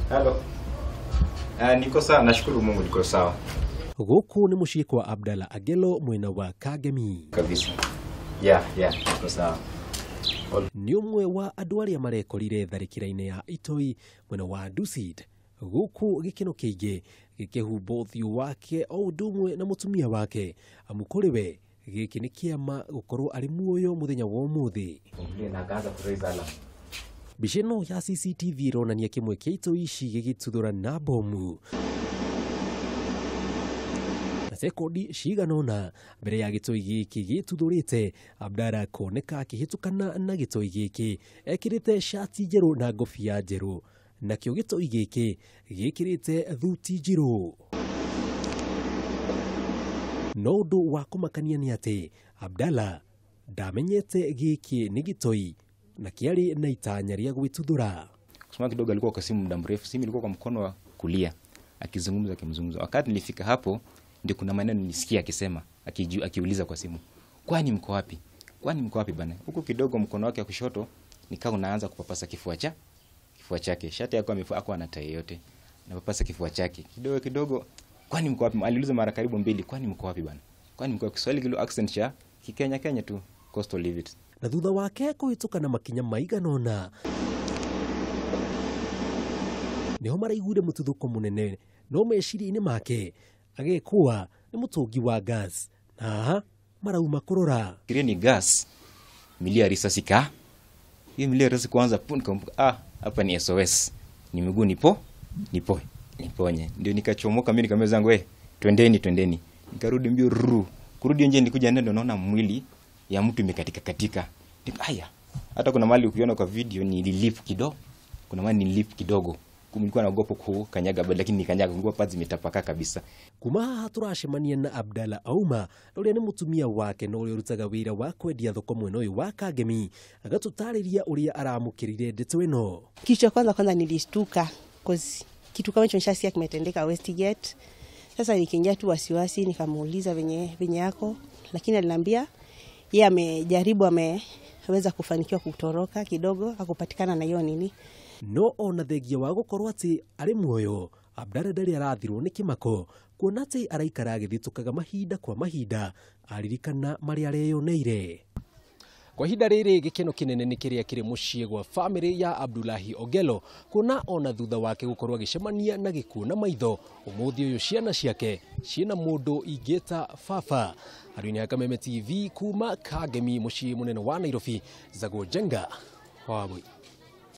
Halo. Niko sawa, nashukuru Mungu niko sawa. Gũkũ nĩ mũciĩ kwa Abdalla Agelo mwena wa Kangemi. Kabisa. Yeah, niko sawa. Nĩ ũmwe wa andũ arĩa marekorire tharĩkĩra-inĩ ya itoi mwena wa Dusit. Gũkũ gĩkeno kĩingĩ gĩkĩhumba ũthiũ wake o ũndũ ũmwe na mũtumia wake, amu kũrĩ we gĩkĩ nĩ kĩama gũkorwo arĩ muoyo mũthenya wa ũmũthĩ. Na akaanza kuraise alarm. Mbica ĩno ya CCTV ĩronania kĩmwe kĩa itoi ici gĩgĩtuthũra na bomu na sekondi cigana ũna mbere ya gĩtoi gĩkĩ gĩtuthũrĩte. Abdalla koneka akĩhĩtũkana na gĩtoi gĩkĩ ekĩrĩte cati njerũ na ngobia njerũ, nakĩo gĩtoi gĩkĩ gĩkĩrĩte thuti njirũ. No ũndũ wa kũmakania nĩ atĩ Abdalla ndamenyete gĩkĩ nĩ gĩtoi na kĩarĩ na itanya rĩa gwĩtuthũra. Kusema kidogo alikuwa kwa simu muda mrefu, simu ilikuwa kwa mkono wa kulia akizungumza akimzungumza. Wakati nilifika hapo ndio kuna maneno nilisikia akisema, akiuliza kwa simu, "Kwani mko wapi? Kwani mko wapi bana?" Huko kidogo mkono wake wa kushoto nikawa unaanza kupapasa kifua chake. Shati yake amefua hakuwa na tai yote. Napapasa kifua chake. Kidogo kidogo, "Kwani mko wapi?" Aliuliza mara karibu mbili, "Kwani mko wapi bana? Kwani mko wapi?" Kiswahili kilo accent cha Kikenya Kenya tu, coastal leave it. Na thutha wake kũhĩtũka na makinya maigana ũna nĩho maraiguire mũtuthũko mũnene, no meciria-inĩ make agekũa nĩ mũtũngi wa gas na haha marauma kũrora. Fikiria ni gas, milio ya risasi ka. Hiyo milio ya risasi kwanza pun nikamkumbuka, hapa ni SOS. Ni miguu nipo, nipo, niponye. Ndio nikachomoka mimi nikamwambia zangu, twendeni twendeni. Nikarudi mbio ruru. Kurudi nje nilikuja ndio naona mwili ya mtu imekatika katika. Haya. Hata kuna mahali ukiona kwa video ni lilip kidogo. Kuna mahali ni lilip kidogo. Nilikuwa naogopa kukanyaga lakini nikanyaga nguo pads zimetapaka kabisa. Kuma haha turacemania na Abdalla Auma ũrĩa nĩ mũtumia wake na ũrĩa ũrutaga wĩra wa kwendia thoko mwena ũyũ wa Kangemi, agatũtarĩria ũrĩa aramũkĩrire ndeto ĩno. Kitu cha kwanza nilishtuka cause kitu kama hicho nishasikia kimetendeka Westgate. Sasa nikiingia tu wasiwasi, nikamuuliza venye yako, lakini aliniambia yeye amejaribu, ameweza kufanikiwa kutoroka kidogo, hakupatikana na hiyo nini. No ona thengia wa gũkorwo atĩ arĩ muoyo, Abdalla ndarĩ arathirwo nĩ kĩmako kuona atĩ araikara agĩthitũkaga mahinda kwa mahinda aririkana marĩa areyoneire. Kwa ihinda rĩrĩ gĩkeno kĩnene nĩ kĩrĩa kĩrĩ mũciĩ gwa famĩlĩ ya Abdullahi Ogelo kuona ona thutha wake gũkorwo agĩcemania na gĩkuũ na maitho, ũmũthĩ ũyũ ciana ciake ciĩna mũndũ ingĩta baba. Harĩ ya Kameme TV kuma Kangemi mũciĩ mũnene wa Nairobi, Zago Jenga wa Wabui.